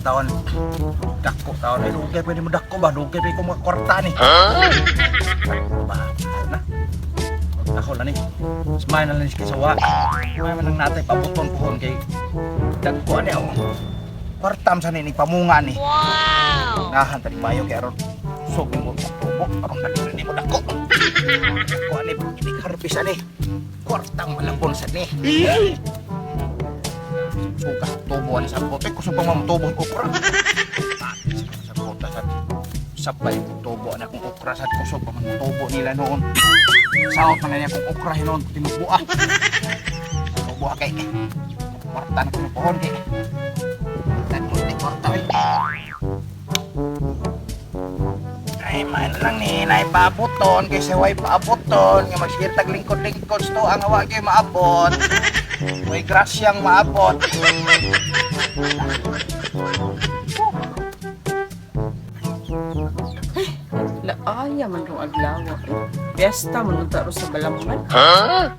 Taon. Dako taon. Ay, dugay pwede mo dako ba? Dugay pwede ko mga kwarta ni. Ba, na. Ako lang ni. Smile na lang kay sawa. May man ang natay pabuton pohon kay dagko ani oh. Kwartam sa ni pamunga ni. Wow. Nahan tani mayo kay aron sug mo tubo aron dali ni mo dako. Dako ani inik harvest ani. Kwartang malabon sa ni. Sukas tubo ani sa bote kusog pa mamutubo ang okra. Sa bota sa sabay tubo ani akong okra sa kusog pa mamutubo nila noon. Saot na niya akong okra hinon tinubuah. Tubo kay kwarta na kuno pohon kay. Tagmo ni kwarta oy. Ay, man lang ni nay paaboton kay sa way paaboton nga magsirtag lingkod-lingkod sto ang awa kay maabot. Way grasyang maabot. Laaya man rong adlaw eh. Piyesta man unta ro sa Balamban. Ah,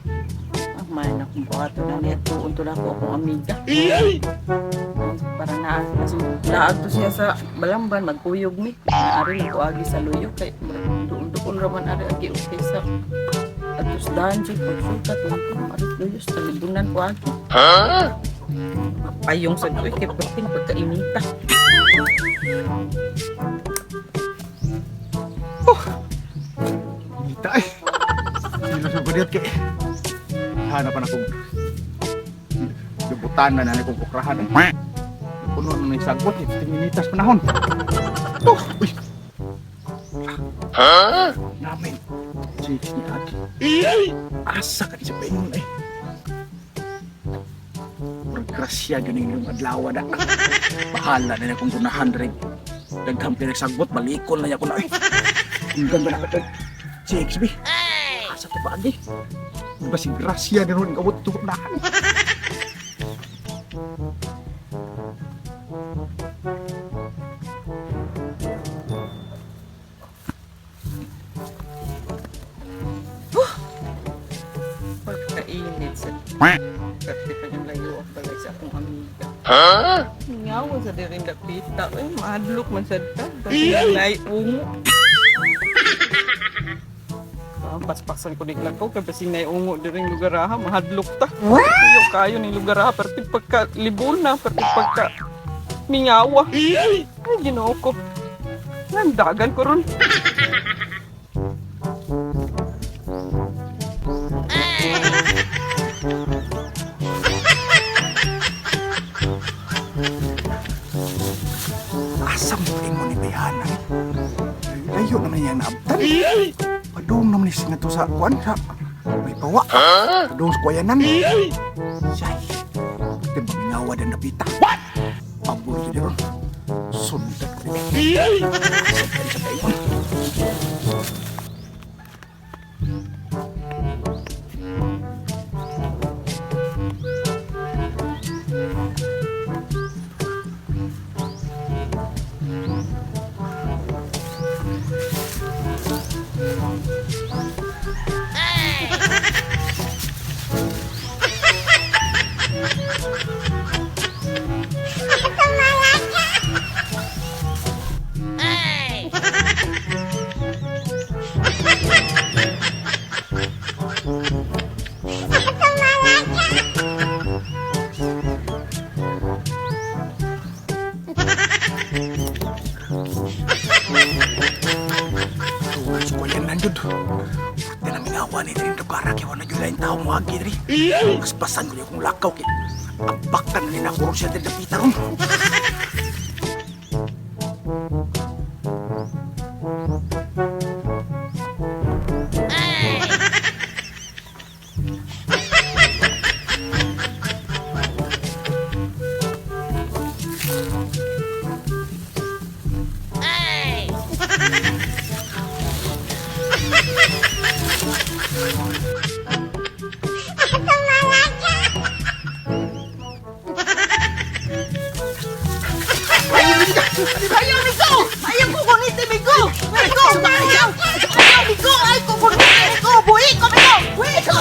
man akong buhato na niya tuon to na ako akong amiga. Ay, para naa naadto siya sa Balamban magkuyog mi. Naari lang ko agi sa luyo kay duon-duon ra man ari agi okay sa atos dungeon pagsulta tuon ari luyo sa libunan ko agi. Payong sa duwi kay perting pagkainita. Nita ay. Sino sa kudyot kay. Hanap na kong dubutan na nanay kong okrahan eh. Puno na may sagbot eh. 15 minitas panahon. Oh, uy. Namin. Chicks ni Aki. Asa ka di sa paingon eh. Murag grasya ganing yung adlaw na. Bahala na niya kong gunahan rin. Daghang pinagsagbot, balikon na niya ko na eh. Ang ganda na ka Chicks, bi. Asa to ba agi? Di ba si Gracia na ron ang abot tunahan? Pagkainit sa Pwerte pa yung layo ang balay sa akong amiga. Ngawa sa diring dapita. Ay, mahadlok man sad ta. Basta nay ungo. Ah, paspasan ko digla ko kay basing nay ungo diring lugar ha, mahadlok ta. Kayo kayo ni lugar ha, perti pagka libon na, perti pagka mingawa. Ay, Ginoo ko. Nandagan ko ron. Asa mo pa mo ni Bayhana? Layo naman niya naabtan. Padung naman niya nga to sa kuan sa may pawa. Padung sa kuyanan. Siyay. Pati mamingawa dan napita. What? Paburo yun ron. Sundan ko rin. Asa pa sa paingon? Tuwan sa kuyanan yun. Pati na mingawa ni Drin Dugara kaya wala yun lain tao mo agi diri. Kaspasan ko niya kung lakaw kay abakan na nila kurong siya diri dapita ron. Ayaw, Migo! Ayaw ko kuniti, Migo! Migo! Ayaw! Ayaw, Migo! Ay, ko kuniti, Migo! Buhi ko, Migo! Buhi ko!